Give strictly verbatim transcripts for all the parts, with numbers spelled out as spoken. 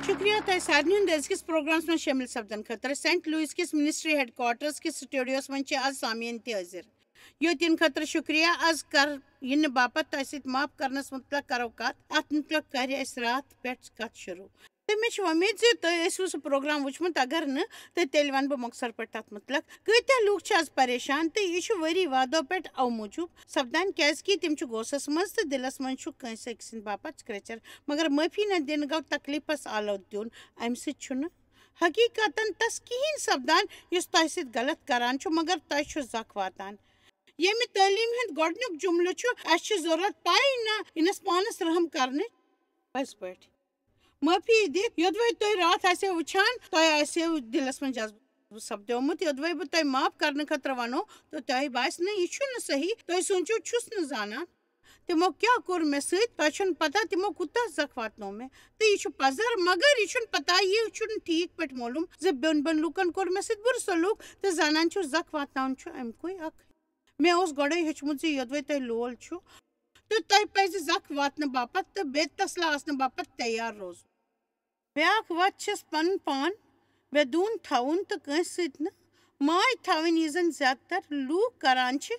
شُکریہ تۄہہِ سارنٕے ہُنٛد أزکِس پروگرامس منٛز شٲمِل سپدن خٲطرٕ۔ سینٹ لوئس کِس منسٹری ہیڈ کوارٹرس کِس سٹوڈیوس منٛز چھِ آز سامعیٖن تہِ حٲضِر۔ یوتین خٲطرٕ شُکریہ۔ آز کر یِنہٕ باپتھ تۄہہِ سۭتۍ معاف کرنس مُتعلق کرو کتھ۔ اتھ مُتعلق کرِ اسہِ راتھ پٮ۪ٹھ کتھ شروع۔ تہٕ مےٚ چھِ وۄمید زِ تُہۍ ٲسِو سُہ پروگرام وُچھمُت۔ اگر نہٕ، تہٕ تیٚلہِ ونہٕ بہٕ مۄخصر پٲٹھۍ تتھ مُتعلق۔ کۭتیاہ لوٗکھ چھِ آز پریشان، تہٕ یہِ چھُ ؤری وادو پٮ۪ٹھ اَوٕ موٗجوٗب سپدان، کیازِ کہِ تِم چھِ غوسس منٛز تہٕ دِلس منٛز چھُ کٲنٛسہِ أکۍ سٕنٛدِ باپتھ سکریچر۔ مگر معٲفی نہ دِنہٕ گوٚو تکلیفس آلو دیُن۔ امہِ سۭتۍ چھُنہٕ حقیقتاً تس کِہیٖنۍ سپدان، یُس تۄہہِ سۭتۍ غلط کران چھُ، مگر تۄہہِ چھُ زکھ واتان۔ ییٚمہِ تعلیٖم ہُنٛد گۄڈٕنیُک جملہٕ چھُ، "اَسہِ چھِ ضروٗرت پَے نہ یِنَس پانَس رحم کرنٕچ پٔزۍ پٲٹھۍ۔ معٲفی دِتھ، یوٚدوَے تُہۍ راتھ آسیو وٕچھان، تۄہہِ آسیو دِلَس منٛز جذبہٕ سپدیومُت، یوٚدوَے بہٕ تۄہہِ معاف کرنہٕ خٲطرٕ وَنو، تہٕ تۄہہِ باسہِ نہٕ یہِ چھُنہٕ صحیح، تُہۍ سوٗنٛچِو، چھُس نہٕ زانان تِمو کیٛاہ کوٚر مےٚ سۭتۍ، تۄہہِ چھُنہٕ پَتہ تِمو کوٗتاہ زَکھ واتنوو مےٚ۔ تہٕ یہِ چھُ پَزر، مگر یہِ چھُنہٕ پَتہ، یہِ چھُنہٕ ٹھیٖک پٲٹھۍ معلوٗم زِ بیوٚن بیوٚن لوٗکَن کوٚر مےٚ سۭتۍ بُرٕ سلوٗک، تہٕ زانان چھُ زَکھ واتناوُن چھُ اَمہِ کُے اکھ۔ مےٚ اوس گۄڈَے ہیوٚچھمُت زِ یوٚدوَے تۄہہِ لول چھُ، تہٕ تۄہہِ پَزِ زَکھ واتنہٕ باپتھ تہٕ بے تسلا آسنہٕ باپتھ تیار روزُن۔ بیٛاکھ وَتھ چھَس پَنُن پان بے دوٗن تھاوُن تہٕ کٲنٛسہِ سۭتۍ نہٕ ماے تھاوٕنۍ، یہِ زَن زیادٕ تر لوٗکھ کران چھِ۔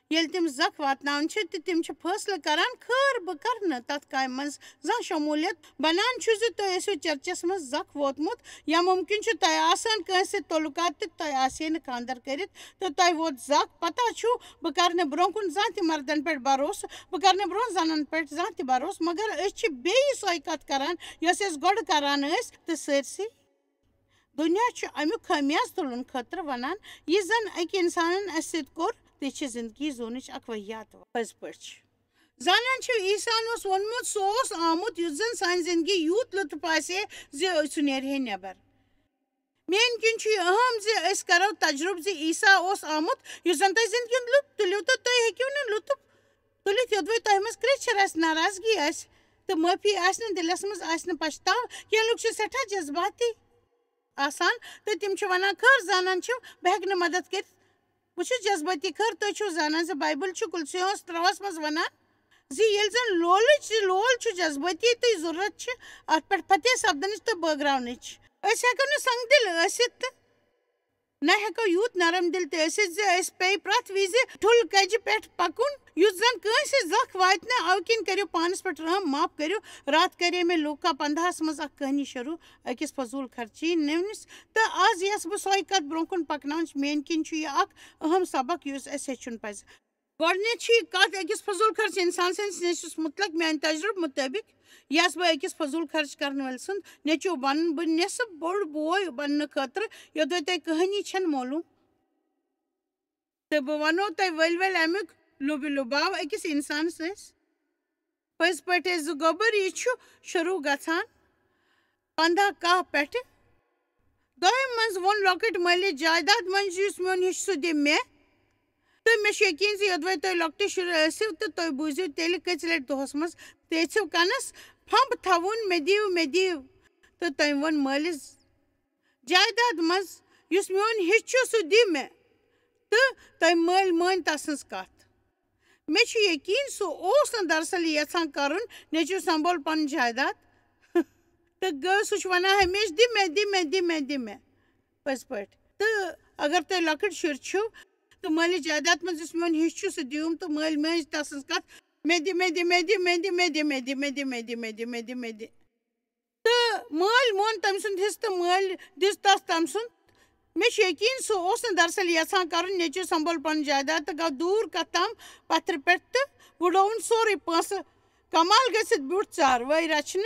ییٚلہِ تِم زَکھ واتناوان چھِ تہٕ تِم چھِ فٲصلہٕ کران، خٲر بہٕ کرٕ نہٕ تَتھ کامہِ منٛز زانٛہہ شموٗلیت۔ بنان چھُ زِ تُہۍ ٲسِو چرچَس منٛز زَکھ ووتمُت، یا مُمکِن چھُ تۄہہِ آسان کٲنٛسہِ سۭتۍ تعلقات تہٕ تۄہہِ آسہِ ہے نہٕ خانٛدر کٔرِتھ، تہٕ تۄہہِ ووت زَکھ۔ پَتہ چھُ، بہٕ کرٕ نہٕ برٛونٛہہ کُن زانٛہہ تہِ مردن پٮ۪ٹھ بھروسہٕ، بہٕ کرٕ نہٕ برٛونٛہہ زنن پٮ۪ٹھ زانٛہہ تہِ بھروسہٕ، مگر أسۍ چھِ بیٚیہِ سۄے کتھ کران، یۄس أسۍ گۄڈٕ کران ٲسۍ، تہٕ سٲرسٕے دُنیا چھُ اَمیُک خٲمیازٕ تُلُن خٲطرٕ وَنان، یہِ زَن أکۍ اِنسانَن اَسہِ سۭتۍ کوٚر، تہِ چھِ زِندگی زونٕچ اَکھ واحیات۔ پٔزۍ پٲٹھۍ چھِ۔ زانان چھِو، عیسیٰ ہَن اوس ووٚنمُت، سُہ اوس آمُت، یُتھ زَن سانہِ زِندگی یوٗت لُطف آسہِ ہے زِ سُہ نیرِ ہے نٮ۪بر۔ میٛانہِ کِنۍ چھُ یہِ اہم زِ أسۍ کرو تجرُبہٕ زِ عیسیٰ اوس آمُت، یُس زَن تۄہہِ زِندگی ہُنٛد لُطف تُلِو، تہٕ تُہۍ ہیٚکِو نہٕ لُطف تُلِتھ، یوٚدوَے تۄہہِ منٛز کرٛیٚچھر آسہِ، ناراضگی آسہِ، تہٕ معٲفی آسہِ نہٕ، دِلَس منٛز آسہِ نہٕ پَشتاو۔ کینٛہہ لُکھ چھِ سٮ۪ٹھاہ جذباتی آسان تہٕ تِم چھِ وَنان، "خٲر زانان چھِو، بہٕ ہٮ۪کہٕ نہٕ مدد کٔرِتھ۔ بہٕ چھُس جذبٲتی، خٲر تُہۍ چھِو زانان زِ بایبل چھُ کُلسیوس ترٛوَس منٛز وَنان زِ ییٚلہِ زَن لولٕچ لول چھُ جذبٲتی تہٕ ضروٗرت چھِ اَتھ پٮ۪ٹھ فتح سپدنٕچ تہٕ بٲگراونٕچ۔ أسۍ ہٮ۪کو نہٕ سنگ دِل ٲسِتھ تہٕ نہ ہٮ۪کو یوٗت نرم دِل تہِ ٲسِتھ زِ أسۍ پیٚیہِ پرٛٮ۪تھ وِزِ ٹھُل کجہِ پٮ۪ٹھ پَکُن، یُتھ زَن کٲنٛسہِ زَکھ واتہِ نہٕ۔ اَوٕ کِنۍ کٔرِو پانَس پٮ۪ٹھ رحم، معاف کٔرِو۔ راتھ کَرے مےٚ لوٗکا پنٛداہَس منٛز اَکھ کہانی شروٗع أکِس فضوٗل خرچی نِونِس، تہٕ آز یَس بہٕ سۄے کَتھ برٛونٛہہ کُن پَکناوٕنۍ، میٛانہِ کِنۍ چھُ یہِ اَکھ اہم سبق یُس اَسہِ ہیٚچھُن پَزِ۔ گۄڈٕنیتھ چھِ یہِ کَتھ أکِس فضوٗل خرچ اِنسان سٕنٛدِس نیٚچوِس مُتعلق۔ میٛانہِ تجرُبہٕ مُطٲبِق، یَس بہٕ أکِس فضوٗل خرچ کَرَن وٲلۍ سُنٛد نیٚچوٗ بَنُن، بہٕ نٮ۪صٕف بوٚڑ بوے بَننہٕ خٲطرٕ، یوٚدوَے تۄہہِ کٕہٲنی چھَنہٕ معلوٗم۔ تہٕ بہٕ وَنو تۄہہِ ؤلۍ ؤلۍ اَمیُک لُبہِ لُباو أکِس اِنسانَس أسۍ۔ پٔزۍ پٲٹھۍ أسۍ زٕ گوٚبُر، یہِ چھُ شروٗع گژھان پنٛداہ کاہ پٮ۪ٹھٕ۔ دۄیہِ منٛز ووٚن لۄکٕٹۍ مٲلِس جایداد منٛز، یُس میون حصہٕ سُہ دِ مےٚ۔ تہٕ مےٚ چھُ یقیٖن زِ یوٚدوَے تُہۍ لۄکٹہِ شُرۍ ٲسِو تہٕ تُہۍ بوٗزِو تیٚلہِ کٔژِ لَٹہِ دۄہَس منٛز تیژھِو کَنَس پھَمب تھاوُن، "مےٚ دِیِو، مےٚ دِیِو"۔ تہٕ تٔمۍ ووٚن مٲلِس جایداد منٛز، "یُس میون حصہٕ چھُ، سُہ دِ مےٚ"۔ تہٕ تٔمۍ مٲلۍ مٲنۍ تسٕنٛز کَتھ۔ مےٚ چھُ یقیٖن سُہ اوس نہٕ دراصل یہِ یژھان کرُن، نیٚچوٗ سنبھول پنُن جایداد۔ تہٕ گٔو سُہ چھُ وَنان ہمیشہِ، "دِ مےٚ، دِ مےٚ، دِ مےٚ، دِ مےٚ"۔ پٔزۍ پٲٹھۍ۔ تہٕ اگر تُہۍ لۄکٕٹۍ شُرۍ چھِو، تہٕ مٲلِس جایداد منٛز یُس میون حصہٕ چھُ، سُہ دِیِم، تہٕ مٲلۍ مٲج تسٕنٛز کَتھ، "مےٚ دِ، مےٚ دِ"۔ تہٕ مٲلۍ مون تٔمۍ سُنٛد حصہٕ تہٕ مٲلۍ دِژ تَس تٔمۍ سُنٛد۔ مےٚ چھُ یقیٖن سُہ اوس نہٕ دراصل یژھان کرُن، نیٚچوٗ سنبھول پنُن جایداد تہٕ گوٚو دوٗر کتھ تام پتھرِ پٮ۪ٹھ تہٕ وُڈووُن سورُے پونٛسہٕ۔ کمال گٔژھِتھ بیوٗٹھ ژاروٲے رچھنہِ۔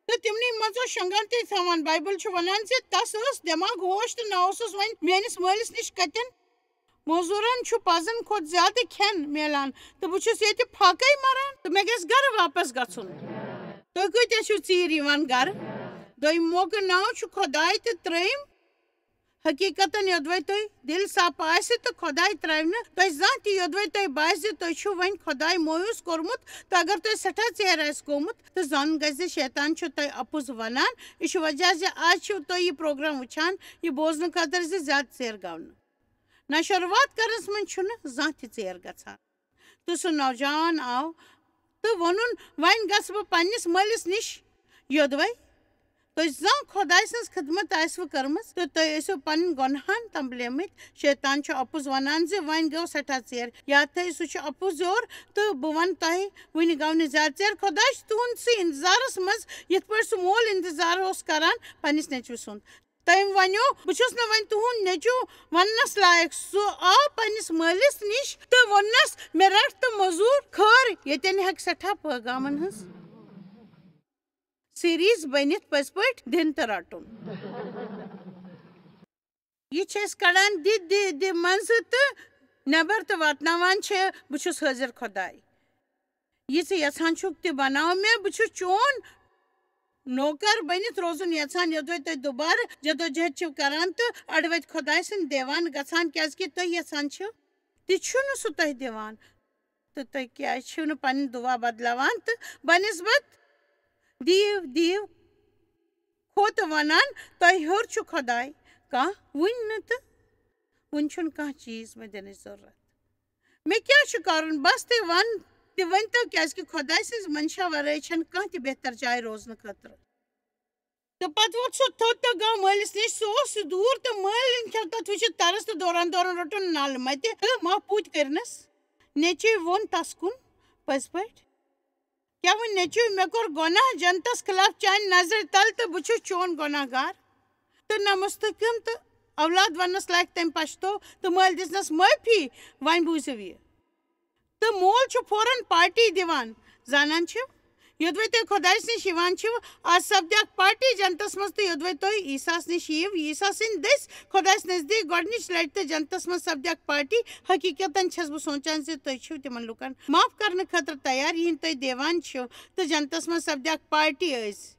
تہٕ تِمنٕے منٛز اوس شۄنٛگان تہِ تھاوان۔ بایبل چھُ ونان زِ تس ٲس دٮ۪ماغ ہوش تہٕ نہ اوسُس وۄنۍ میٲنِس مٲلِس نِش کتٮ۪ن موزوٗرن چھُ پزن کھۄتہٕ زیادٕ کھٮ۪ن میلان تہٕ بہٕ چھُس ییٚتہِ فاقے مران تہٕ مےٚ گژھِ گرٕ واپس گژھُن۔ تُہۍ کۭتیاہ چھِو ژیٖرۍ یِوان گرٕ؟ دوٚیِم موقعہٕ ناو چھُ خۄداے تہٕ ترٛیٚیِم حقیٖقتن یوٚدوَے تۄہہِ دِل صاف آسہِ تہٕ خۄداے ترٛاوِ نہٕ تۄہہِ زانٛہہ تہِ، یوٚدوَے تۄہہِ باسہِ زِ تُہۍ چھِو وۄنۍ خۄداے مویوٗس کوٚرمُت، تہٕ اگر تۄہہِ سٮ۪ٹھاہ ژیر آسہِ گوٚمُت، تہٕ زانُن گژھِ زِ شیطان چھُ تۄہہِ اَپُز وَنان۔ یہِ چھُ وجہ زِ آز چھِو تُہۍ یہِ پروگرام وٕچھان، یہِ بوزنہٕ خٲطرٕ زِ زیادٕ ژیر گوٚو نہٕ۔ نہ شروٗعات کرنس منٛز چھُنہٕ زانٛہہ تہِ ژیر گژھان۔ تہٕ سُہ نوجوان آو تہٕ ووٚنُن، "وۄنۍ گژھٕ بہٕ پننِس مٲلِس نِش یوٚدوَے تۄہہِ زانٛہہ خۄداے سٕنٛز خدمت آسِوٕ کٔرمٕژ تہٕ تُہۍ ٲسِو پنٕنۍ گۄناہن تنبلیمٕتۍ؟ شیطان چھُ اَپُز وَنان زِ وۄنۍ گوٚو سٮ۪ٹھاہ ژیر، یا تھٲیِو سُہ چھُ اَپُز یور، تہٕ بہٕ وَنہٕ تۄہہِ وٕنہِ گوٚو نہٕ زیادٕ ژیر۔ خۄداے چھُ تُہُنٛدسٕے اِنتظارَس منٛز، یِتھ پٲٹھۍ سُہ مول اِنتظار اوس کران پنٛنِس نیٚچوِ سُنٛد۔ تٔمۍ وَنیو، "بہٕ چھُس نہٕ وۄنۍ تُہُنٛد نیٚچوٗ وَننَس لایق۔" سُہ آو پنٛنِس مٲلِس نِش تہٕ ووٚننَس، "مےٚ رَٹ تہٕ مٔزوٗر خٲر، ییٚتٮ۪ن ہٮ۪کہِ سٮ۪ٹھاہ پٲغامَن ہٕنٛز سیٖریٖز بٔنِتھ پٔزۍ پٲٹھۍ دِنہٕ تہٕ رَٹُن۔" یہِ چھِ أسۍ کَڑان دِ، دِ، دِ منٛزٕ تہٕ نٮ۪بَر تہٕ واتناوان چھِ، "بہٕ چھُس حٲضِر خۄداے۔ یہِ ژٕ یَژھان چھُکھ تہِ بَناو مےٚ، بہٕ چھُس چون نوکر بٔنِتھ روزُن یَژھان، یوٚدوَے تُہۍ دُبارٕ جدوجہد چھِو کَران تہٕ اَڑٕ وَتہِ خۄداے سٕنٛدۍ دیوان گژھان، کیٛازِکہِ تُہۍ یَژھان چھِو، تہِ چھُنہٕ سُہ تۄہہِ دِوان۔ تہٕ تُہۍ کیٛازِ چھِو نہٕ پَنٕنۍ دُعا بدلاوان تہٕ بنسبت دِیِو، دِیِو کھوتہٕ وَنان، تۄہہِ ہیوٚر چھُ خۄداے کانٛہہ وٕنہِ نہٕ تہٕ وٕنہِ چھُنہٕ کانٛہہ چیٖز مےٚ دِنٕچ ضروٗرت؟ مےٚ کیٛاہ چھُ کَرُن؟ بَس تُہۍ وَن، تہِ ؤنۍتو، کیٛازِکہِ خۄداے سٕنٛز منشا وَرٲے چھَنہٕ کانٛہہ تہِ بہتر جاے روزنہٕ خٲطرٕ۔ تہٕ پَتہٕ ووٚتھ سُہ تھوٚد تہٕ گوٚو مٲلِس نِش۔ سُہ اوس سُہ دوٗر تہٕ مٲلۍ کھیوٚو تَتھ وٕچھِتھ تَرَس تہٕ دوران دوران روٚٹُن نَل مَتہِ تہٕ ماہ پوٗتۍ کٔرنَس۔ نیٚچوۍ ووٚن تَس کُن پٔزۍ پٲٹھۍ، "کیٛاہ وۄنۍ نیٚچوۍ، مےٚ کوٚر گۄناہ جنتَس خلاف چانہِ نظرِ تَل تہٕ بہٕ چھُس چون گۄناہ گار؟" تہٕ نہ مستحکم تہٕ اولاد وننس لایق تٔمۍ پشتو تہٕ مٲلۍ دِژنس معٲفی۔ وۄنۍ بوٗزِو یہِ۔ تہٕ مول چھُ فوراً پارٹی دِوان۔ زانان چھِو، یوٚدوَے تُہۍ خۄدایَس نِش یِوان چھِو، آز سپدِ اکھ پارٹی جنتَس منٛز، تہٕ یوٚدوَے تُہۍ عیسیٰ ہَس نِش یِیِو، عیسیٰ سٕنٛدۍ دٔسۍ خۄدایَس نزدیٖک گۄڈٕنِچ لَٹہِ تہٕ جنتَس منٛز سپدِ اکھ پارٹی۔ حقیٖقتاً چھَس بہٕ سونٛچان زِ تُہۍ چھِو تِمَن لُکَن معاف کرنہٕ خٲطرٕ تیار، یِہِنٛدۍ تُہۍ دیوان چھِو، تہٕ جنتَس منٛز سپدِ اکھ پارٹی أزۍ۔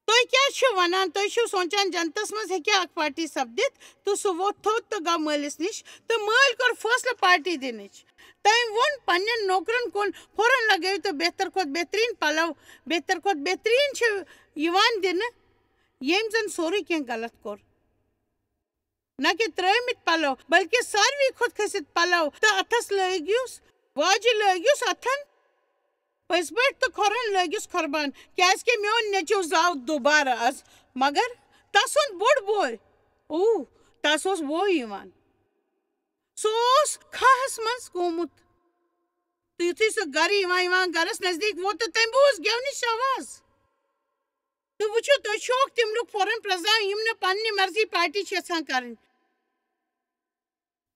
تُہۍ کیٛاہ چھِو وَنان؟ تُہۍ چھِو سونٛچان جنتَس منٛز ہیٚکیٛاہ اکھ پارٹی سپدِتھ؟ تہٕ سُہ ووٚتھ تھوٚد تہٕ گوٚو مٲلِس نِش، تہٕ مٲلۍ کوٚر فٲصلہٕ پارٹی دِنٕچ۔ تٔمۍ ووٚن پنٛنٮ۪ن نوکرَن کُن، "فوراً لگٲیِو تہٕ بہتر کھۄتہٕ بہتریٖن پَلو، بہتر کھۄتہٕ بہتریٖن چھِ یِوان دِنہٕ، ییٚمۍ زَن سورُے کینٛہہ غلط کوٚر۔ نہ کہِ ترٛٲومٕتۍ پَلو، بلکہِ ساروی کھۄتہٕ کھٔسِتھ پَلو، تہٕ اَتھَس لٲگِوس واجہِ، لٲگِوس اَتھَن پٔزۍ پٲٹھۍ تہٕ کھۄرَن لٲگِوس کھۄربان، کیٛازِکہِ میون نیٚچوٗ زاو دوبارٕ آز۔" مگر تَسُنٛد بوٚڑ بوے، اوٗ، تَس اوس وو یِوان۔ سُہ اوس کھاہَس منٛز گوٚمُت۔ تہٕ یُتھُے سُہ گَرٕ یِوان، یِوان گَرَس نزدیٖک ووت تہٕ تٔمۍ بوٗز گٮ۪ونٕچ آواز۔ تہٕ وٕچھِو، تُہۍ چھِوکھ تِم لُکھ فوراً پرٛزناوان، یِم نہٕ پنٛنہِ مرضی پارٹی چھِ یَژھان کَرٕنۍ۔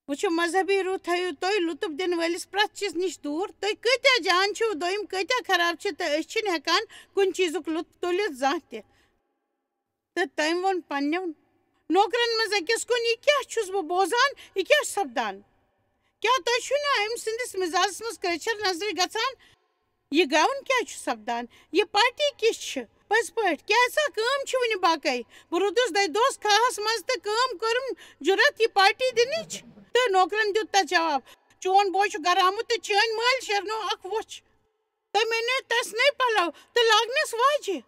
وٕچھِو، مذہبی روح تھٲیِو تُہۍ لطف دِنہٕ وٲلِس پرٛٮ۪تھ چیٖز نِش دوٗر۔ تُہۍ کۭتیٛاہ جان چھِو، دوٚیِم کۭتیٛاہ خراب چھِ، تہٕ أسۍ چھِنہٕ ہٮ۪کان کُنہِ چیٖزُک لطف تُلِتھ زانٛہہ تہِ۔ تہٕ تٔمۍ ووٚن پنٛنٮ۪و نوکرَن منٛز أکِس کُن، "یہِ کیٛاہ چھُس بہٕ بوزان؟ یہِ کیٛاہ چھُ سپدان؟ کیٛاہ تۄہہِ چھُو نہٕ أمۍ سٕنٛدِس مِزازَس منٛز کرٛیچھر نظرِ گژھان؟ یہِ گٮ۪وُن کیٛازِ چھُ سپدان؟ یہِ پارٹی کِژھ چھِ پٔزۍ پٲٹھۍ؟ کیٛاہ سا کٲم چھِ وٕنہِ باقٕے؟" بہٕ روٗدُس دَہہِ دۄہَس کھاہَس منٛز تہٕ کٲم کٔرٕم جُرت یہِ پارٹی دِنٕچ۔ تہٕ نوکرَن دیُت تَس جواب، "چون بوے چھُ گَرٕ آمُت تہٕ چٲنۍ مٲلۍ شیرنو اَکھ وۄچھ۔ تٔمۍ أنۍ تَس نٔے پَلو تہٕ لاگنَس واجہِ۔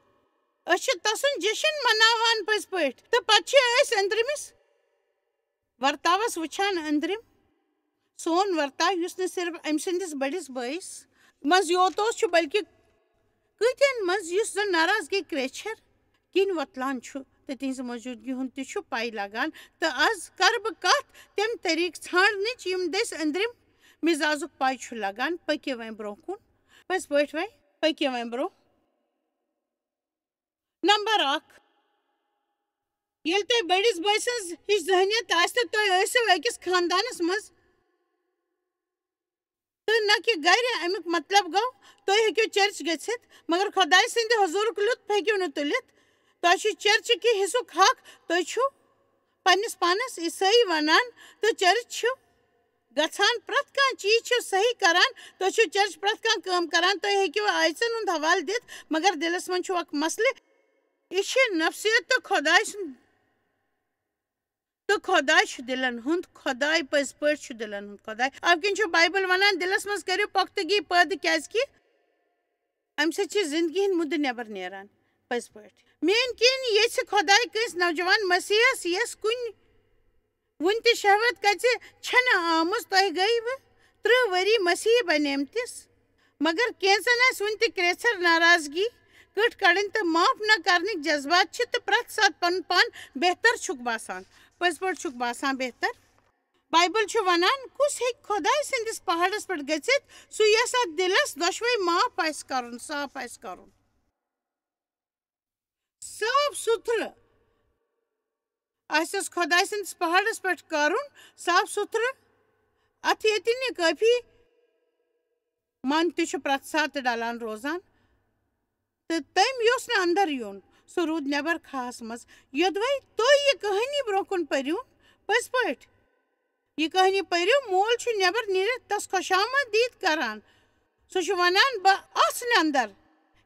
أسۍ چھِ تَسُنٛد جشن مناوان پٔزۍ پٲٹھۍ، تہٕ پَتہٕ چھِ أسۍ أنٛدرِمِس ورتاوَس وٕچھان أنٛدرِم سون ورتاو، یُس نہٕ صرف أمۍ سٕنٛدِس بٔڑِس بٲیِس منٛز یوت اوس چھُ، بلکہِ کۭتٮ۪ن منٛز، یُس زَن ناراضگی کرٛیچھر کِنۍ وۄتلان چھُ تہٕ تِہنٛزِ موجوٗدگی ہُنٛد تہِ چھُ پَے لگان۔ تہٕ آز کَرٕ بہٕ کَتھ تَمہِ طریٖقہٕ ژھانٛڈنٕچ، یِم دٔسۍ أنٛدرِم مِزازُک پَے چھُ لگان۔ پٔکِو وۄنۍ برٛونٛہہ کُن، پٔزۍ پٲٹھۍ وۄنۍ پٔکِو وۄنۍ برٛونٛہہ۔ نمبر اکھ، ییٚلہِ تۄہہِ بٔڑِس بٲے سٕنٛز ہِش ذہنیت آسہِ تہٕ تُہۍ ٲسِو أکِس خاندانَس منٛز، تہٕ نہ کہِ گرِ، اَمیُک مطلب گوٚو، تُہۍ ہیٚکِو چرچ گٔژھِتھ، مگر خۄداے سٕنٛدِ حضوٗرُک لطف ہیٚکِو نہٕ تُلِتھ۔ تۄہہِ چھُ چرچہِ کہِ حصُک حق، تُہۍ چھِو پننِس پانس عیسٲئی ونان، تہٕ چرچ چھِ گژھان، پرٛٮ۪تھ کانٛہہ چیٖز چھِو صحیح کران، تُہۍ چھِو چرچ پرٛٮ۪تھ کانٛہہ کٲم کران، تُہۍ ہیٚکِو آیژن ہُنٛد حوالہٕ دِتھ، مگر دِلس منٛز چھُ اکھ مسلہٕ، یہِ چھِ نفسیت تہٕ خۄداے سُنٛد تہٕ خۄداے چھُ دِلن ہُنٛد خۄداے، پٔزۍ پٲٹھۍ چھُ دِلن ہُنٛد خۄداے۔ اَوٕ کِنۍ چھُ بایبل وَنان، "دِلس منٛز کٔرِو پۄختگی پٲدٕ، کیٛازِکہِ اَمہِ سۭتۍ چھِ زِندگی ہِنٛدۍ مُدٕ نٮ۪بر نیران۔" پٔزۍ پٲٹھۍ، میٛٲنۍ کِنۍ ییٚژھِ خۄداے کٲنٛسہِ نوجوان مسیحس، یَس کُنہِ وُنہِ تہِ شہوت کژِ چھَنہٕ آمٕژ، تۄہہِ گٔیوٕ ترٕٛہ ؤری مسیحی بنیمتِس، مگر کینٛژن آسہِ وُنہِ تہِ کرٛیژھر ناراضگی، کٔٹھۍ کڑٕنۍ تہٕ معاف نہ کرنٕکۍ جذبات چھِ تہٕ پرٛٮ۪تھ ساتہٕ پنُن پان بہتر چھُکھ باسان۔ پٔزۍ پٲٹھۍ چھُکھ باسان بہتر۔ بایبل چھُ ونان، کُس ہیٚکہِ خۄداے سٕنٛدِس پہاڑس پٮ۪ٹھ گٔژھِتھ، سُہ یَس اتھ دِلس دۄشوے معاف آسہِ کرُن، صاف آسہِ کرُن؟ صاف سُتھرٕ آسٮ۪س خۄداے سٕنٛدِس پہاڑس پٮ۪ٹھ کرُن، صاف سُتھرٕ۔ اتھ ییٚتہِ نہٕ کٲفی من تہِ چھُ پرٛٮ۪تھ ساتہٕ ڈلان روزان۔ تہٕ تٔمۍ یوٚژھ نہٕ اندر یُن، سُہ روٗد نٮ۪بر کھاہس منٛز۔ یوٚدوَے تُہۍ یہِ کہانی برٛونٛہہ کُن پٔرِو، پٔزۍ پٲٹھۍ، یہِ کہانی پٔرِو، مول چھُ نٮ۪بر نیٖرِتھ تس خۄشامد دِتھ کران۔ سُہ چھُ ونان، "بہٕ آسہٕ نہٕ اندر۔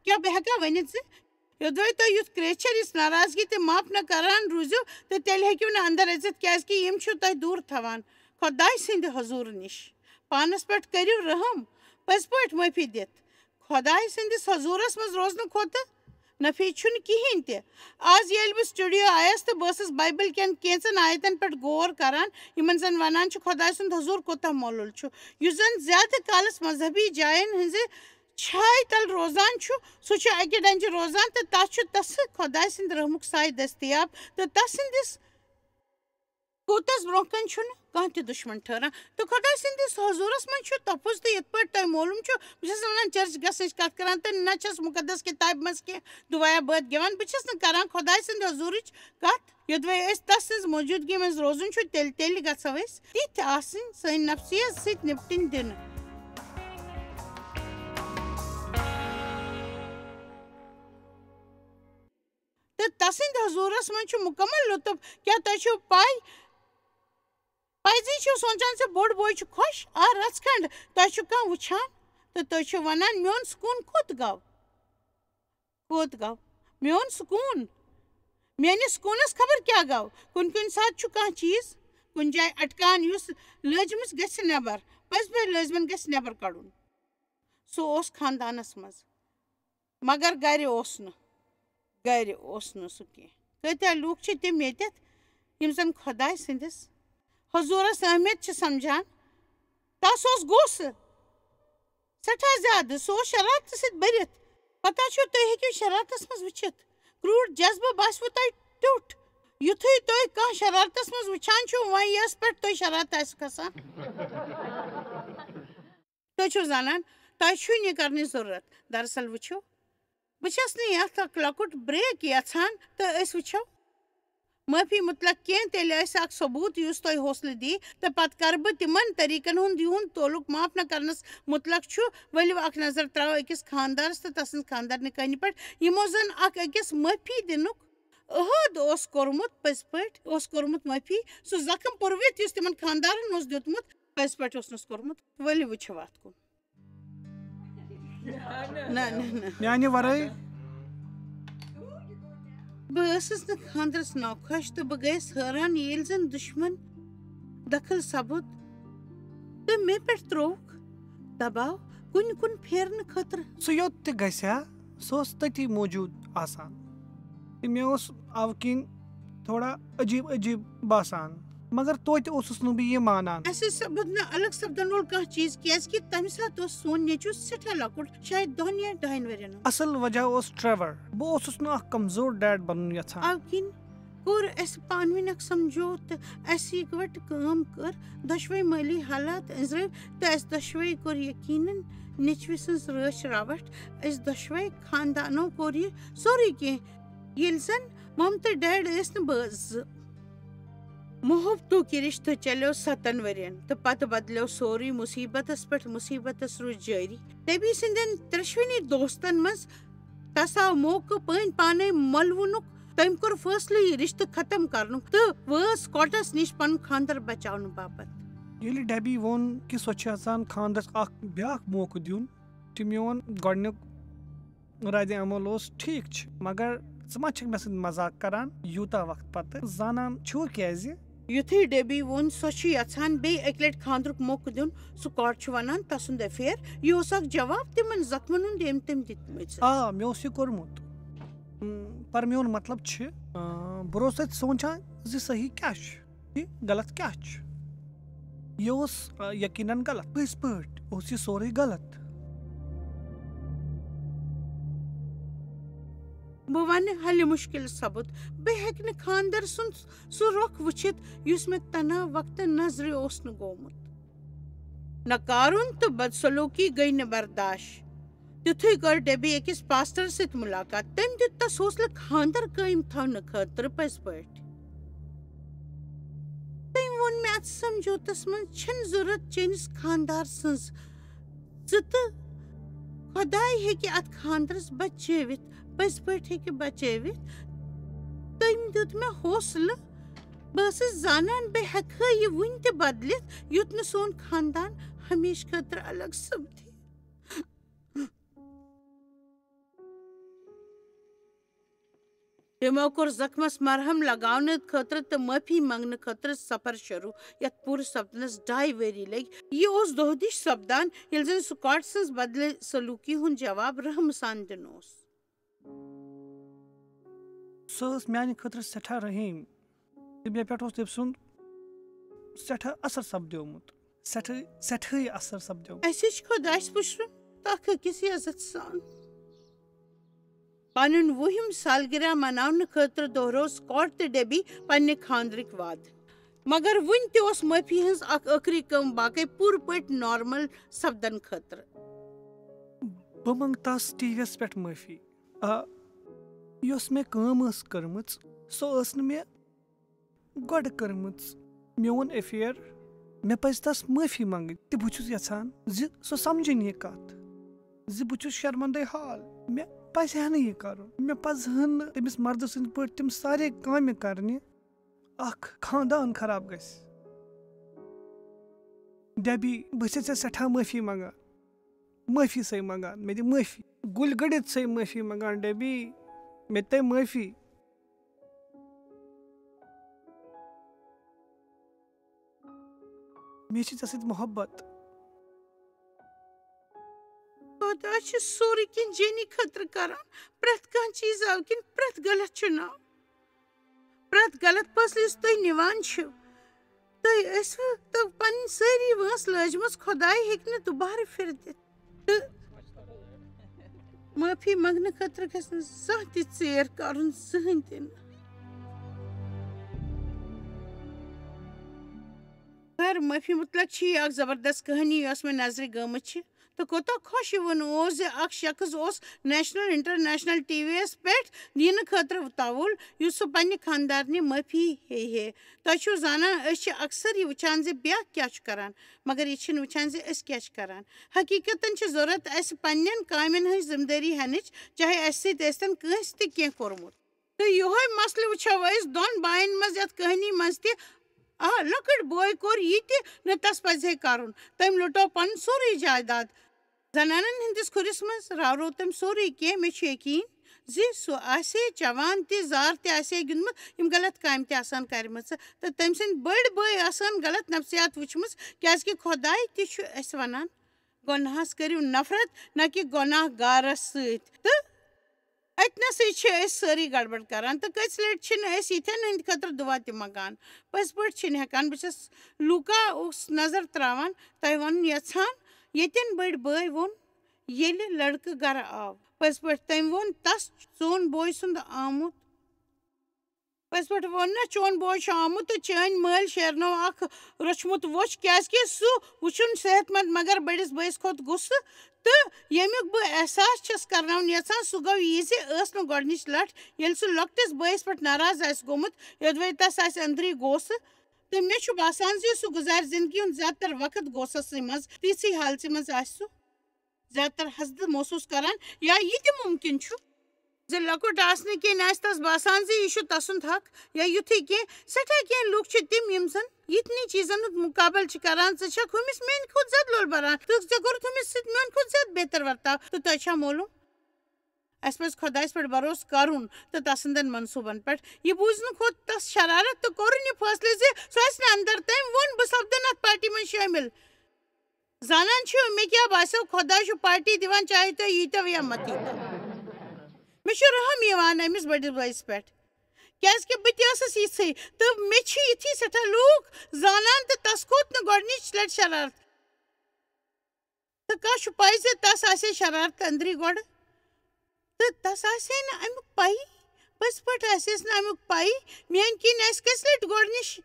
کیٛاہ بہٕ ہٮ۪کا ؤنِتھ زِ یوٚدوَے تُہۍ یُتھ کرٛیچھر، یُس ناراضگی تہٕ معاف نہ کران روٗزِو، تہٕ تیٚلہِ ہیٚکِو نہٕ اندر أژِتھ، کیٛازِ کہِ یِم چھِو تۄہہِ دوٗر تھاوان خۄداے سٕنٛدِ حضوٗر نِش؟ پانس پٮ۪ٹھ کٔرِو رحم، پٔزۍ پٲٹھۍ معٲفی دِتھ۔" خۄداے سٕنٛدِس حضوٗرس منٛز روزنہٕ کھۄتہٕ نفی چھُنہٕ کِہیٖنۍ تہِ۔ آز ییٚلہِ بہٕ سٹوڈیو آیس تہٕ بہٕ ٲسٕس بایبل کٮ۪ن کینٛژن آیتن پٮ۪ٹھ غور کران، یِمن زن ونان چھِ خۄداے سُنٛد حضوٗر کوٗتاہ مۄلُل چھُ، یُس زن زیادٕ کالس مذہبی جاین ہٕنٛزِ چھایہِ تل روزان چھُ، سُہ چھُ اکہِ ڈنجہِ روزان تہٕ تس چھُ تسہٕ خۄداے سٕنٛدِ رحمُک سایہِ دٔستیاب تہٕ تسٕنٛدِس کوٗتس برٛونٛہہ کنہِ چھُنہٕ کانٛہہ تہِ دُشمن ٹھٔہران۔ تہٕ خۄداے سٕنٛدِس حضوٗرس منٛز چھُ تحفظ، تہٕ یِتھ پٲٹھۍ تۄہہِ معلوٗم چھُ، بہٕ چھَس نہٕ ونان چرچ گژھنٕچ کتھ کران تہٕ نہ چھَس مُقدس کتابہِ منٛز کینٛہہ دُعایا بٲتھ گٮ۪وان۔ بہٕ چھَس نہٕ کران خۄداے سٕنٛدِ حضوٗرٕچ کتھ۔ یوٚدوَے أسۍ تس سٕنٛز موجوٗدگی منٛز روزُن چھُ، تیٚلہِ، تیٚلہِ گژھو أسۍ تِتھۍ آسٕنۍ، سٲنۍ نفسیت سۭتۍ نپٹٕنۍ دِنہٕ۔ تہٕ تسٕنٛدِ حضوٗرس منٛز چھُ مُکمل لطف۔ کیٛاہ تۄہہِ چھُو پَے؟ پزی چھِو سونٛچان زِ بوٚڑ بوے چھُ خۄش؟ آ، رژھ کھنٛڈ۔ تۄہہِ چھُ کانٛہہ وٕچھان تہٕ تُہۍ چھِو ونان، "میون سکوٗن کوٚت گوٚو؟ کوٚت گوٚو میون سکوٗن؟ میٲنِس سکوٗنس خبر کیٛاہ گوٚو؟" کُنہِ کُنہِ ساتہٕ چھُ کانٛہہ چیٖز کُنہِ جایہِ اٹکان، یُس لٲزمس گژھِ نٮ۪بر، پٔزۍ پٲٹھۍ لٲزمن گژھِ نٮ۪بر کڑُن۔ سُہ اوس خاندانس منٛز، مگر گرِ اوس نہٕ، گرِ اوس نہٕ سُہ کینٛہہ۔ کۭتیاہ لوٗکھ چھِ تِم ییٚتٮ۪تھ، یِم زن خۄداے سٕنٛدِس حضوٗرس اہمیت چھِ سمجھان؟ تس اوس غصہٕ سٮ۪ٹھاہ زیادٕ، سُہ اوس شرارتہٕ سۭتۍ بٔرِتھ۔ پتہ چھُ، تُہۍ ہیٚکِو شرارتس منٛز وٕچھِتھ، کرٛوٗٹھ جذبہٕ باسِوٕ تۄہہِ ٹیوٚٹھ۔ یُتھُے تُہۍ کانٛہہ شرارتس منٛز وٕچھان چھِو، وۄنۍ یس پٮ۪ٹھ تۄہہِ شرارت آسہِ کھسان۔ تُہۍ چھِو زانان، تۄہہِ چھُے نہٕ یہِ کرنٕچ ضروٗرت۔ دراصل وٕچھِو، بہٕ چھَس نہٕ یَتھ اکھ لۄکُٹ بریک یژھان، تہٕ أسۍ وٕچھو معٲفی مُتلق کینٛہہ، تیٚلہِ آسہِ اکھ ثبوٗت یُس تۄہہِ حوصلہٕ دِیہِ، تہٕ پتہٕ کرٕ بہٕ تِمن طریٖقن ہُنٛد یِہُنٛد تعلق معاف نہ کرنس مُتلق چھُ۔ ؤلِو اکھ نظر تراوو أکِس خاندارس تہٕ تسٕنٛز خاندارنہِ کَنہِ پٮ۪ٹھ، یِمو زن اکھ أکِس معٲفی دِنُک عہد اوس کوٚرمُت، پٔزۍ پٲٹھۍ اوس کوٚرمُت معٲفی، سُہ زخم پُروِتھ یُس تِمن خاندارن اوس دیُتمُت، پٔزۍ پٲٹھۍ اوسنس کوٚرمُت۔ ؤلِو وٕچھِو اتھ کُن۔ نہ، نہ، نہ۔ میانہِ ورٲے؟ بہٕ ٲسٕس نہٕ خاندرس ناخۄش تہٕ بہٕ گٔیَس حٲران، ییٚلہِ زن دُشمن دخل سپُد تہٕ مےٚ پٮ۪ٹھ ترووُکھ دباو کُنہِ کُن پھیرنہٕ خٲطرٕ۔ سُہ یوٚت تہِ گژھِ ہا، سُہ اوس تٔتی موجود آسان۔ تہٕ مےٚ اوس اَوٕ کِنۍ تھوڑا عجیب عجیب باسان، مگر توتہِ اوسُس نہٕ بہٕ یہِ مانان۔ اسہِ سپُد نہٕ الگ سپدن وول کانٛہہ چیز، کیازِ کہِ تمہِ ساتہٕ اوس سون نیٚچو سٮ۪ٹھاہ لۄکُٹ، شاید دۄن یا ڈاین ؤرین ہُنٛد۔ اصل وجہ اوس ٹریور۔ بہٕ اوسُس نہٕ اکھ کمزور ڈیڈ بنُن یژھان۔ اَوٕ کِنۍ کوٚر اسہِ پانہٕ ؤنۍ اکھ سمجھوتہٕ تہٕ اسہِ اِکوٹہٕ کٲم کٔر۔ دۄشوے مٲلی حالات أنٛزرٲوۍ تہٕ اسہِ دۄشوے کوٚر یقینن نیٚچوِ سٕنٛز رٲچھ راوٹھ۔ أسۍ دۄشوے خاندانو کوٚر یہِ سورُے کینٛہہ، ییٚلہِ زن مم تہٕ ڈیڈ ٲسۍ نہٕ بٲژ زٕ۔ محبتُک یہِ رشتہٕ چلیو ستن ؤرین تہٕ پتہٕ بدلیو سورُے مصیبتس پٮ۪ٹھ مصیبتس روٗز جٲری۔ ڈیبی سٕنٛدٮ۪ن ترٛشوٕنی دوستن منٛز تس آو موقعہٕ پٲنۍ پانے مۄلوُنُک۔ تٔمۍ کوٚر فٲصلہٕ یہِ رشتہٕ ختم کرنُک تہٕ وٲژ سکاٹس نِش پنُن خانٛدر بچاونہٕ باپتھ۔ ییٚلہِ ڈیبی ووٚن کہِ سۄ چھِ یژھان خانٛدرس اکھ بیاکھ موقعہٕ دیُن، تہٕ میون گۄڈٕنیُک رد عمل اوس، "ٹھیک چھُ، مگر ژٕ ما چھکھ مےٚ سۭتۍ مذاق کران؟ یوٗتاہ وقت پتہٕ زانان چھُو کیازِ؟" یُتھُے ڈیبی ووٚن سۄ چھِ یژھان بیٚیہِ اکہِ لٹہِ خانٛدرُک موقعہٕ دیُن، سکاٹ چھُ ونان تسُنٛد افیئر۔ یہِ اوس اکھ جواب تِمن زخمن ہُنٛد ییٚمۍ تٔمۍ دِتمٕتۍ چھِ۔ آ، مےٚ اوس یہِ کوٚرمُت۔ م، پر میون مطلب چھُ، آ، بہٕ روزٕ تتہِ سونٛچان زِ صحیح کیٛاہ چھُ۔ یہِ غلط کیٛاہ چھُ؟ یہِ اوس، آ، یقیناً غلط۔ پٔزۍ پٲٹھۍ اوس یہِ سورُے غلط۔ بہٕ ونہٕ حلہِ مُشکِل سبُت۔ بہٕ ہیٚکہٕ نہٕ خانٛدر سُنٛد سُہ رۄخ وٕچھِتھ، یُس مےٚ تنہا وقتہٕ نظرِ اوس نہٕ گوٚمُت۔ نکارُن تہٕ بدسلوٗکی گٔے نہٕ برداش۔ تیُتھُے کٔر ڈیبی أکِس پاسٹر سۭتۍ مُلاقات۔ تٔمۍ دیُت تس حوصلہٕ خانٛدر قٲیِم تھاونہٕ خٲطرٕ پٔزۍ پٲٹھۍ۔ تٔمۍ ووٚن مےٚ، اتھ سمجھوتس منٛز چھنہٕ ضروٗرت چٲنِس خانٛدار سٕنٛز۔ ژٕ تہٕ خۄداے ہیٚکہِ اتھ خانٛدرس بچٲوِتھ، پٔزۍ پٲٹھۍ ہیٚکہِ بچٲوِتھ۔ تٔمۍ دیُت مےٚ حوصلہٕ۔ بہٕ ٲسٕس زانان بہٕ ہیٚکہٕ ہا یہِ وُنہِ تہِ بدلِتھ، یُتھ نہٕ سون خاندان ہمیشہٕ خٲطرٕ الگ سپدِ۔ تِمو کوٚر زخمس مرہم لگاونہٕ خٲطرٕ تہٕ معٲفی منٛگنہٕ خٲطرٕ سفر شروع، یتھ پوٗرٕ سپدنس ڈاے ؤری لٔگۍ۔ یہِ اوس دۄہ دِش سپدان، ییٚلہِ زن سکاٹ سٕنٛز بدلہٕ سلوٗکی ہُنٛد جواب رحمہٕ سان دِنہٕ اوس۔ سۄ ٲس میانہِ خٲطرٕ سٮ۪ٹھاہ رحیٖم۔ تہٕ مےٚ پٮ۪ٹھ اوس تٔمۍ سُنٛد سٮ۪ٹھاہ اثر سپدیومُت، سٮ۪ٹھاہ، سٮ۪ٹھاہٕے اثر سپدیومُت۔ اَسہِ چھُ خۄدایَس پُشرُن تَکھ أکِس عزت سان۔ پنُن وُہِم سالگرہ مناونہٕ خٲطرٕ دۄہرٲو سکاٹ تہٕ ڈیبی پننہِ خانٛدرٕکۍ وعدٕ۔ مگر وُنہِ تہِ اوس معٲفی ہٕنٛز اکھ ٲخری کٲم باقٕے پوٗرٕ پٲٹھۍ نارمل سپدن خٲطرٕ۔ بہٕ منٛگہٕ تس ٹی وی یس پٮ۪ٹھ معٲفی۔ آ، یۄس مےٚ کٲم ٲس کٔرمٕژ، سۄ ٲس نہٕ مےٚ گۄڈٕ کٔرمٕژ۔ میون افیئر، مےٚ پزِ تس معٲفی منٛگٕنۍ، تہٕ بہٕ چھُس یژھان زِ سۄ سمجھِنۍ یہِ کتھ زِ بہٕ چھُس شرمندے حال۔ مےٚ پزِ ہا نہٕ یہِ کرُن۔ مےٚ پزہن نہٕ تٔمِس مردٕ سٕنٛدۍ پٲٹھۍ تِم سارے کامہِ کرنہِ۔ اکھ خاندان خراب گژھِ۔ ڈیبی، بہٕ چھَس ژےٚ سٮ۪ٹھاہ معٲفی منٛگان۔ معٲفی سَے منٛگان، مےٚ دِ معٲفی۔ گُلۍ گٔنٛڈِتھ سَے معٲفی منٛگان، ڈیبی، مےٚ دِ تَے معٲفی۔ مےٚ چھِ ژےٚ سۭتۍ محبت۔ خۄدا چھُ سورُے کینٛہہ جینی خٲطرٕ کران، پرٛٮ۪تھ کانٛہہ چیٖز آو کِنہٕ پرٛٮ۪تھ غلط چُناو۔ پرٛٮ۪تھ غلط فٲصلہٕ یُس تُہۍ نِوان چھِو، تُہۍ ٲسوٕ تہٕ پنٕنۍ سٲری وٲنٛس لٲجمٕژ، خۄداے ہیٚکہِ نہٕ دُبارٕ پھِرِ دِتھ۔ تہٕ معٲفی منٛگنہٕ خٲطرٕ گژھِ نہٕ زانٛہہ تہِ ژیر کرُن، زٕہٕنۍ تہِ نہٕ۔ خیر، معٲفی مُتلق چھِ یہِ اکھ زبردست کہانی یۄس مےٚ نظرِ گٔمٕژ چھِ۔ تہٕ کوتاہ خۄش یِوُن اوس زِ اکھ شخص اوس نیشنل انٹرنیشنل ٹی وی یس پٮ۪ٹھ دینہٕ خٲطرٕ وُتاوُل، یُس سُہ پننہِ خاندارنہِ معٲفی ہیٚیہِ ہے۔ تۄہہِ چھُو زانان، أسۍ چھِ اکثر یہِ وٕچھان زِ بیٛاکھ کیٛاہ چھُ کران، مگر یہِ چھِنہٕ وٕچھان زِ أسۍ کیٛاہ چھِ کران۔ حقیقتاً چھِ ضروٗرت اَسہِ پننٮ۪ن کامٮ۪ن ہٕنٛز ذمہٕ دٲری ہٮ۪نٕچ، چاہے اَسہِ سۭتۍ ٲسۍتن کٲنٛسہِ تہِ کینٛہہ کوٚرمُت۔ تہٕ یِہوے مسلہٕ وٕچھو أسۍ دۄن باین منٛز یتھ کہانی منٛز تہِ۔ آ، لۄکٕٹ بوے کوٚر یہِ تہِ نہٕ تس پزِ ہے کرُن۔ تٔمۍ لُٹو پنُن سورُے جائیداد۔ زنانن ہٕنٛدِس کھُرِس منٛز راوروو تٔمۍ سورُے کینٛہہ۔ مےٚ چھُ یقیٖن زِ سُہ آسہِ ہے چٮ۪وان تہِ، زار تہِ آسہِ ہے گِنٛدمُت، یِم غلط کامہِ تہِ آسہٕ ہن کرِمژٕ۔ تہٕ تٔمۍ سٕنٛدۍ بٔڑۍ بٲے آسہٕ ہن غلط نفسیات وٕچھمٕژ، کیازِ کہِ خۄداے تہِ چھُ اَسہِ ونان، گۄناہس کٔرِو نفرت، نہ کہِ گۄناہ گارس سۭتۍ۔ تہٕ أتنَسٕے چھِ أسۍ سٲری گڑبڑ کران تہٕ کٔژِ لٹہِ چھِنہٕ أسۍ یِتھٮ۪ن ہٕنٛدِ خٲطرٕ دُعا تہِ منٛگان۔ پٔزۍ پٲٹھۍ چھِنہٕ ہٮ۪کان۔ بہٕ چھَس لوٗکا اوس نظر تراوان، تۄہہِ وَنُن یَژھان، ییٚتٮ۪ن بٔڑۍ بٲے ووٚن، ییٚلہِ لڑکہٕ گرٕ آو۔ پٔزۍ پٲٹھۍ تٔمۍ ووٚن، تَس چون بوے سُنٛد آمُت۔ پٔزۍ پٲٹھۍ ووٚن نہ، چون بوے چھُ آمُت تہٕ چٲنۍ مٲلۍ شیرنو اکھ روٚچھمُت ووٚچھ، کیازِ کہِ سُہ وُچھُن صحت مند مگر بٔڑِس بٲیِس کھۄتہٕ غصہٕ۔ تہٕ ییٚمیُک بہٕ احساس چھَس کرناوُن یژھان، سُہ گوٚو یہِ زِ ٲس نہٕ گۄڈٕنِچ لٹھ، ییٚلہِ سُہ لۄکٹِس بٲیِس پٮ۪ٹھ ناراض آسہِ گوٚمُت، یوٚدوَے تَس آسہِ أنٛدری غوسہٕ۔ تہٕ مےٚ چھُ باسان زِ سُہ گُزارِ زِندگی ہُنٛد زیادٕ تر وقت غوسَسٕے منٛز، تِژھٕے حالژِ منٛز آسہِ سُہ زیادٕ تر حسد محسوٗس کران، یا یہِ تہِ مُمکِن چھُ زِ لۄکُٹ آسنہٕ کِنۍ آسہِ تَس باسان زِ یہِ چھُ تَسُنٛد حق، یا یُتھُے کینٛہہ، سٮ۪ٹھاہ کینٛہہ لُکھ چھِ تِم یِم زَن یِتھنٕے چیٖزَن ہُنٛد مُقابلہٕ چھِ کران، ژٕ چھَکھ ہُمِس میٛانہِ کھۄتہٕ زیادٕ لول بَران، تہٕ ژےٚ کوٚرُتھ ہُمِس سۭتۍ میٛانہِ کھۄتہٕ زیادٕ بہتر ورتاو، تہٕ تۄہہِ چھا معلوٗم؟ اَسہِ پَزِ خۄدایَس پٮ۪ٹھ بھروسہٕ کَرُن تہٕ تَسٕنٛدٮ۪ن منصوٗبَن پٮ۪ٹھ۔ یہِ بوٗزنہٕ کھۄتہٕ تَس شرارت تہٕ کوٚرُن یہِ فٲصلہٕ زِ سُہ آسہِ نہٕ اَندَر۔ تٔمۍ ووٚن، "بہٕ سَپدٕ نہٕ اَتھ پارٹی منٛز شٲمِل۔" زانان چھِو، مےٚ کیٛاہ باسیو، خۄداے چھُ پارٹی دِوان، چاہے تُہۍ ییٖتو یا مت ییٖتو۔ مےٚ چھُ رحم یِوان أمِس بٔڑِس بٲیِس پٮ۪ٹھ، کیٛازِکہِ بہٕ تہِ ٲسٕس یِژھٕے، تہٕ مےٚ چھِ یِتھی سٮ۪ٹھاہ لوٗکھ زانان، تہٕ تَس کھوٚت نہٕ گۄڈٕنِچ لَٹہِ شرارت۔ تہٕ کانٛہہ چھُ پَے زِ تَس آسہِ ہے شرارت أنٛدری گۄڈٕ۔ تہٕ تَس آسہِ ہے نہٕ اَمیُک پَیی۔ پٔزۍ پٲٹھۍ آسہِ ہَس نہٕ اَمیُک پَیی۔ میٛانہِ کِنۍ آسہِ کٔژِ لَٹہِ گۄڈٕنِچ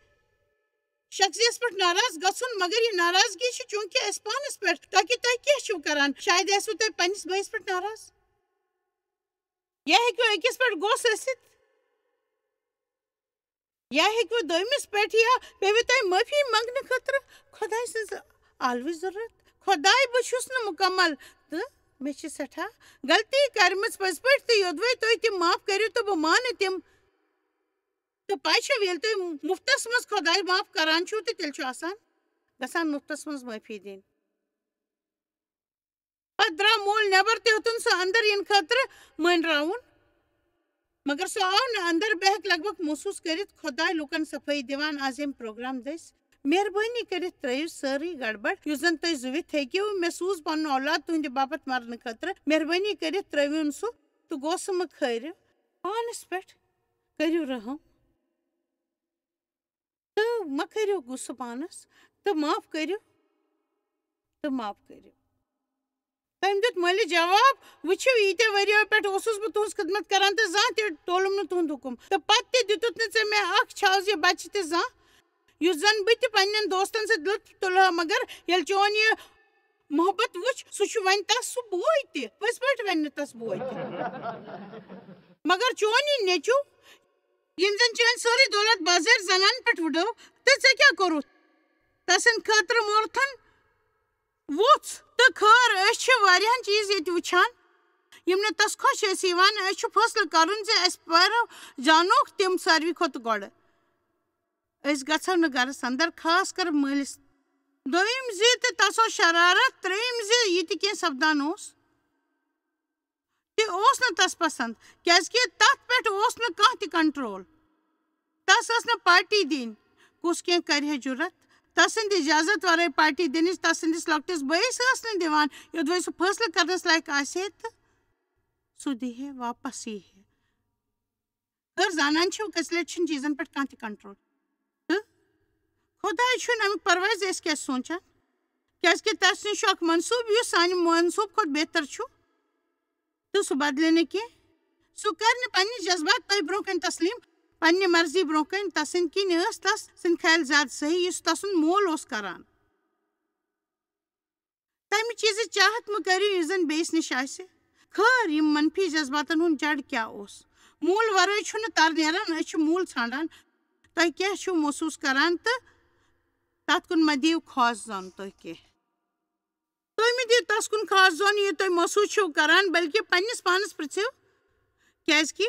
شخصیَس پٮ۪ٹھ ناراض گژھُن، مگر یہِ ناراضگی چھِ چوٗنٛکہِ اَسہِ پانَس پٮ۪ٹھ، تاکہِ تُہۍ کیٛاہ چھِو کَران؟ شاید ٲسوٕ تُہۍ پنٛنِس بٲیِس پٮ۪ٹھ ناراض۔ یا ہیٚکِو أکِس پٮ۪ٹھ غصہٕ ٲسِتھ، یا ہیٚکِوٕ دوٚیمِس پٮ۪ٹھ، یا پیٚوٕ تۄہہِ معٲفی منٛگنہٕ خٲطرٕ خۄداے سٕنٛز عالوٕچ ضروٗرت۔ خۄداے، بہٕ چھُس نہٕ مُکمل تہٕ مےٚ چھِ سٮ۪ٹھاہ غلطی کٔرمٕژ پٔزۍ پٲٹھۍ، تہٕ یوٚدوَے تُہۍ تِم معاف کٔرِو تہٕ بہٕ مانہٕ تِم۔ تہٕ پَے چھَو، ییٚلہِ تُہۍ مُفتَس منٛز خۄداے معاف کران چھِو، تہٕ تیٚلہِ چھُ آسان گژھان مُفتَس منٛز معٲفی دِنۍ۔ پتہٕ درٛاو مول نٮ۪بر تہٕ ہیوٚتُن سُہ اندر یِنہٕ خٲطرٕ مٲنراوُن۔ مگر سُہ آو نہٕ اندر۔ بہٕ ہٮ۪کہٕ لگ بگ محسوٗس کٔرِتھ خۄداے لوٗکن صفٲیی دِوان آز ییٚمہِ پروگرام دٔسۍ۔ مہربٲنی کٔرِتھ ترٲیِو سٲرٕے گڑبڑ یُس زن تُہۍ زُوِتھ ہیٚکِو۔ مےٚ سوٗز پنُن اولاد تُہنٛدِ باپتھ مرنہٕ خٲطرٕ۔ مہربٲنی کٔرِتھ ترٲوِن سُہ تہٕ غوسہٕ مہٕ کھٲرِو۔ پانس پٮ۪ٹھ کٔرِو رحم۔ تہٕ مہ کٔرِو غصہٕ پانَس، تہٕ معاف کٔرِو، تہٕ معاف کٔرِو۔ تٔمۍ دیُت مٲلِس جواب، وٕچھِو، ییٖتیٛاہ ؤرِیو پٮ۪ٹھ اوسُس بہٕ تُہٕنٛز خدمت کران تہٕ زانٛہہ تہِ ٹولُم نہٕ تُہُنٛد حُکُم۔ تہٕ پتہٕ تہِ دِتُتھ نہٕ ژےٚ مےٚ اکھ چھاو زِ بچہِ تہِ زانٛہہ، یُتھ زن بہٕ تہِ پننٮ۪ن دوستن سۭتۍ لطف تُلہٕ ہا۔ مگر ییٚلہِ چون یہِ محبت وٕچھ، سُہ چھُ وۄنۍ تس سُہ بوے تہِ۔ پٔزۍ پٲٹھۍ وَنہِ نہٕ تس بوے تہِ۔ مگر چون یہِ نیٚچو، ییٚمۍ زن چٲنۍ سٲرٕے دولت بازٲرۍ زنانن پٮ۪ٹھ وُڈٲو، تہٕ ژےٚ کیٛاہ کوٚرُتھ؟ تسٕنٛدِ خٲطرٕ مولتھن وُژھ تہٕ خٲر۔ أسۍ چھِ واریاہن چیٖز ییٚتہِ وٕچھان، یِم نہٕ تس خۄش ٲسۍ یِوان۔ اَسہِ چھُ فٲصلہٕ کرُن زِ أسۍ پرو زانوکھ تِم ساروی کھۄتہٕ گۄڈٕ۔ أسۍ گژھو نہٕ گرس اندر، خاص کر مٲلِس۔ دوٚیِم زِ تہٕ تس اوس شرارت، ترٛیٚیِم زِ یہِ تہِ کینٛہہ سپدان اوس۔ تہِ اوس نہٕ تس پسند، کیازِ کہِ تتھ پٮ۪ٹھ اوس نہٕ کانٛہہ تہِ کنٹرول۔ تس ٲس نہٕ پارٹی دِنۍ، کُس کینٛہہ کرِ ہے جُرت؟ تسٕنٛدِ اجازت ورٲے پارٹی دِنٕچ تسٕنٛدِس لۄکٹِس بٲیِس ٲس نہٕ دِوان، یوٚدوَے سُہ فٲصلہٕ کرنس لایق آسہِ ہے تہٕ سُہ دِیہِ ہے واپس یی ہے۔ خٲر، زانان چھِو، کٔژِ لٹہِ چھُنہٕ چیٖزن پٮ۪ٹھ کانٛہہ تہِ کنٹرول۔ تہٕ خۄداے چھُنہٕ امیُک پرواے زِ أسۍ کیٛاہ سونٛچان، کیٛازِ کہِ تس نِش چھُ اکھ منصوٗبہٕ یُس سانہِ منصوٗبہٕ کھۄتہٕ بہتر چھُ، تہٕ سُہ بدلہِ نہٕ کینٛہہ۔ سُہ کرِ نہٕ پننہِ جذبات تۄہہِ برٛونٛہہ کنہِ تسلیم، پننہِ مرضی برٛونٛہہ کنہِ۔ تسٕنٛدِ کِنۍ ٲس تس سٕنٛدِ خیال زیادٕ صحیح، یُس تسُنٛد مول اوس کران۔ تمہِ چیٖزٕچ چاہت مہٕ کٔرِو، یُس زن بیٚیِس نِش آسہِ۔ خٲر، یِم منفی جذباتن ہُنٛد جڑ کیٛاہ اوس؟ مول ورٲے چھُنہٕ تر نیران، أسۍ چھِ مول ژھانٛڈان۔ تۄہہِ کیٛاہ چھُو محسوٗس کران تہٕ تتھ کُن مہ دِیِو خاص زن تُہۍ کینٛہہ۔ تُہۍ مہٕ دِیِو تس کُن خاص زن، یہِ تُہۍ محسوٗس چھِو کران، بلکہِ پننِس پانس پرژھِو، کیٛازِ کہِ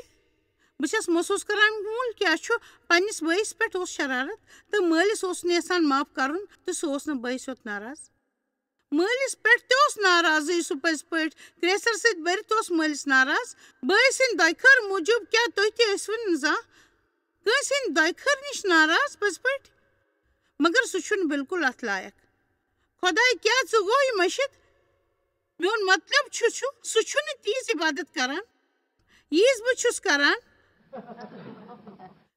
بہٕ چھَس محسوٗس کران، مول کیٛاہ چھُ۔ پننِس بٲیِس پٮ۪ٹھ اوس شرارت تہٕ مٲلِس اوس نہٕ یژھان معاف کرُن، تہٕ سُہ اوس نہٕ بٲیِس یوت ناراض۔ مٲلِس پٮ۪ٹھ تہِ اوس ناراضٕے سُہ پٔزۍ پٲٹھۍ۔ کرٛیسر سۭتۍ بٔرِتھ اوس مٲلِس ناراض۔ بٲے سٕنٛدِ دۄیہِ خٲر موٗجوٗب کیٛاہ تُہۍ تہِ ٲسوٕ نہٕ زانٛہہ کٲنٛسہِ ہٕنٛدِ دۄیہِ خٲر نِش ناراض پٔزۍ پٲٹھۍ؟ مگر سُہ چھُنہٕ بالکل اتھ لایق۔ خۄداے، کیٛاہ ژٕ گوٚو یہِ مٔشِتھ؟ میون مطلب چھُ، چھُ، سُہ چھُنہٕ تیٖژ عبادت کران، ییٖژ بہٕ چھُس کران۔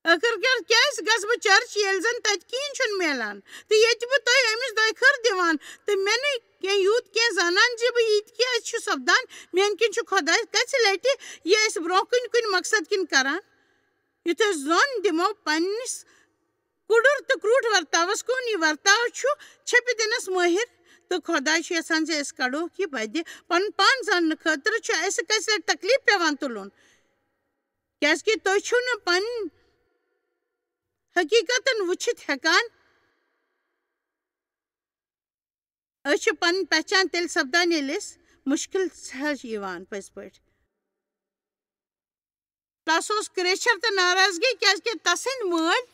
ٲخٕر کار کیٛازِ گژھٕ بہٕ چرچ، ییٚلہِ زن تتہِ کِہیٖنۍ چھُنہٕ میلان؟ تہٕ ییٚتہِ بہٕ تۄہہِ أمِس دۄیہِ خٲر دِوان، تہٕ مےٚ نہٕ کینٛہہ یوٗت کینٛہہ زانان زِ بہٕ یہِ تہِ کیٛازِ چھُ سپدان، میٛانہِ کِنۍ چھُ خۄداے کٔژِ لٹہِ یہِ اَسہِ برٛونٛہہ کُن کُنہِ مقصد کِنۍ کران۔ یُتھ أسۍ زوٚن دِمو پننِس کُڑُر تہٕ کرٛوٗٹھ ورتاوس کُن، یہِ ورتاو چھُ چھپہِ دِنس مٲہِر، تہٕ خۄداے چھُ یژھان زِ أسۍ کڑوکھ یہِ بدِ۔ پنُن پان زاننہٕ خٲطرٕ چھُ اَسہِ کَژِ لٹہِ تکلیف پٮ۪وان تُلُن، کیازِ کہِ تُہۍ چھِو نہٕ پنٕنۍ حقیقتن وٕچھِتھ ہٮ۪کان۔ أسۍ چھِ پنٕنۍ پہچان تیٚلہِ سپدان، ییٚلہِ أسۍ مُشکِل سہج یِوان پٔزۍ پٲٹھۍ۔ تس اوس کرٛیچھر تہٕ ناراضگی، کیازِ کہِ تسٕنٛدۍ مٲلۍ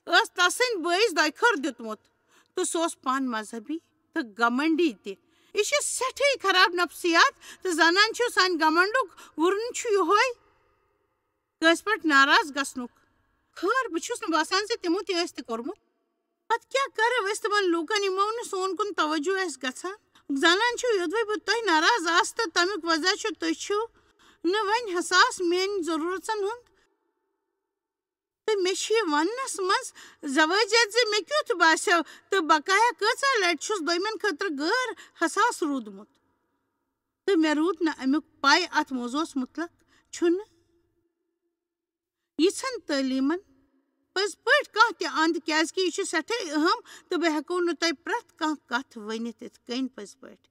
ٲس تسٕنٛدۍ بٲیِس دۄیہِ خٲر دیُتمُت، تہٕ سُہ اوس پان مذہبی تہٕ گمنڈی تہِ۔ یہِ چھِ سٮ۪ٹھٕے خراب نفسیات، تہٕ زنان چھِ سانہِ گمنڈُک وُرُن چھُ یِہوے، کٲنٛسہِ پٮ۪ٹھ ناراض گژھنُک۔ خٲر، بہٕ چھُس نہٕ باسان زِ تِمو تہِ ٲسۍ تہِ کوٚرمُت۔ پتہٕ کیٛاہ کرو أسۍ تِمن لوٗکن، یِمو نہٕ سون کُن توجہ آسہِ گژھان؟ زانان چھِو، یوٚدوَے بہٕ تۄہہِ ناراض آسہٕ تہٕ تَمیُک وجہ چھُ، تُہۍ چھِو نہٕ وۄنۍ حساس میٛانہِ ضروٗرژن ہُنٛد۔ تہٕ مےٚ چھُ یہِ وننس منٛز زوٲجت زِ مےٚ کیُتھ باسیو تہٕ بقایا کۭژاہ لٹہِ چھُس دوٚیمٮ۪ن خٲطرٕ غٲر حساس روٗدمُت۔ تہٕ مےٚ روٗد نہٕ اَمیُک پَے اَتھ موضوعس مُتلق چھُنہٕ یِژھن تعلیٖمن پٔزۍ پٲٹھۍ کانٛہہ تہِ اَنٛد، کیٛازِکہِ یہِ چھُ سٮ۪ٹھاہ اہم تہٕ بہٕ ہٮ۪کو نہٕ تۄہہِ پرٛٮ۪تھ کانٛہہ کَتھ ؤنِتھ یِتھ کٔنۍ پٔزۍ پٲٹھۍ۔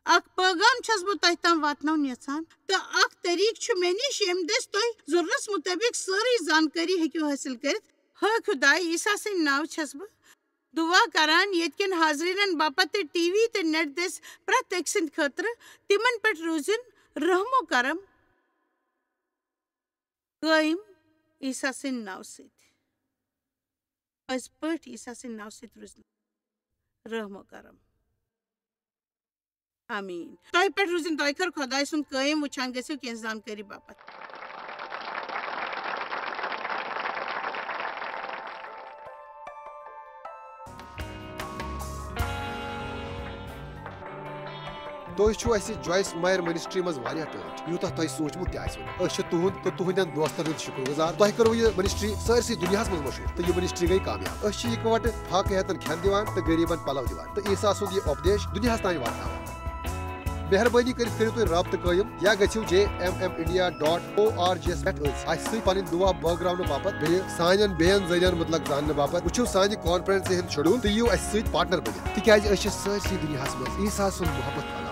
اکھ پٲغام چھَس بہٕ تۄہہِ تام واتناونہٕ یژھان تہٕ اکھ طریٖقہٕ چھُ مےٚ نِش ییٚمہِ دٔسۍ تۄہہِ ضروٗرتس مُطٲبِق سٲرٕے زانکٲری ہیٚکِو حٲصِل کٔرِتھ۔ ہٲے خۄداے، عیسیٰ سٕنٛدِ ناوٕ چھَس بہٕ دُعا کران ییٚتہِ کٮ۪ن حاضریٖنن باپتھ تہٕ ٹی وی تہٕ نیٹ دٔسۍ پرٛٮ۪تھ أکۍ سٕنٛدِ خٲطرٕ، تِمن پٮ۪ٹھ روٗزِن رحم و کرم قٲیِم عیسیٰ سٕنٛدِ ناوٕ سۭتۍ۔ پٔزۍ پٲٹھۍ عیسیٰ سٕنٛدِ ناوٕ سۭتۍ روٗزِن رحم و کرم۔ آمیٖن۔ تۄہہِ پٮ۪ٹھ روٗزِن دۄیہِ خٲر خۄداے سُنٛد قٲیِم، وٕچھان گٔژھِو کینٛہہ زانکٲری باپتھ۔ تُہۍ چھِو اَسہِ جویِس مایر منسٹری منٛز واریاہ ٹٲٹھۍ، یوٗتاہ تۄہہِ سوٗنٛچمُت تہِ آسِوٕ نہٕ۔ أسۍ چھِ تُہُنٛد تہٕ تُہٕنٛدٮ۪ن دوستن ہُنٛد شُکر گُزار۔ تۄہہِ کٔروٕ یہِ منسٹری سٲرسٕے دُنیاہَس منٛز مشہوٗر تہٕ یہِ منسٹری گٔے کامیاب۔ أسۍ چھِ یِکہٕ وٹہٕ فاقہٕ ہیتن کھٮ۪ن دِوان تہٕ غریٖبن پلو دِوان تہٕ عیسیٰ سُنٛد یہِ اُپدیش دُنیاہَس تام واتناوان۔ مہربٲنی کٔرِتھ کٔرِو تُہۍ رابطہٕ قٲیِم یا گٔژھِو J M M India dot O R G یَس پٮ۪ٹھ أتھۍ اَسہِ سۭتۍ پنٕنۍ دُعا بٲگراونہٕ باپتھ، بیٚیہِ سانٮ۪ن بیٚین ذٔریعن مُتلق زاننہٕ باپتھ۔ وٕچھِو سانہِ کانفرنسہِ ہُنٛد شیڈول تہٕ یِیِو اَسہِ سۭتۍ پارٹنر بٔنِتھ، تِکیٛازِ أسۍ چھِ سٲرسٕے دُنیاہَس منٛز عیسیٰ سُنٛد محبت پھٔہلاوان۔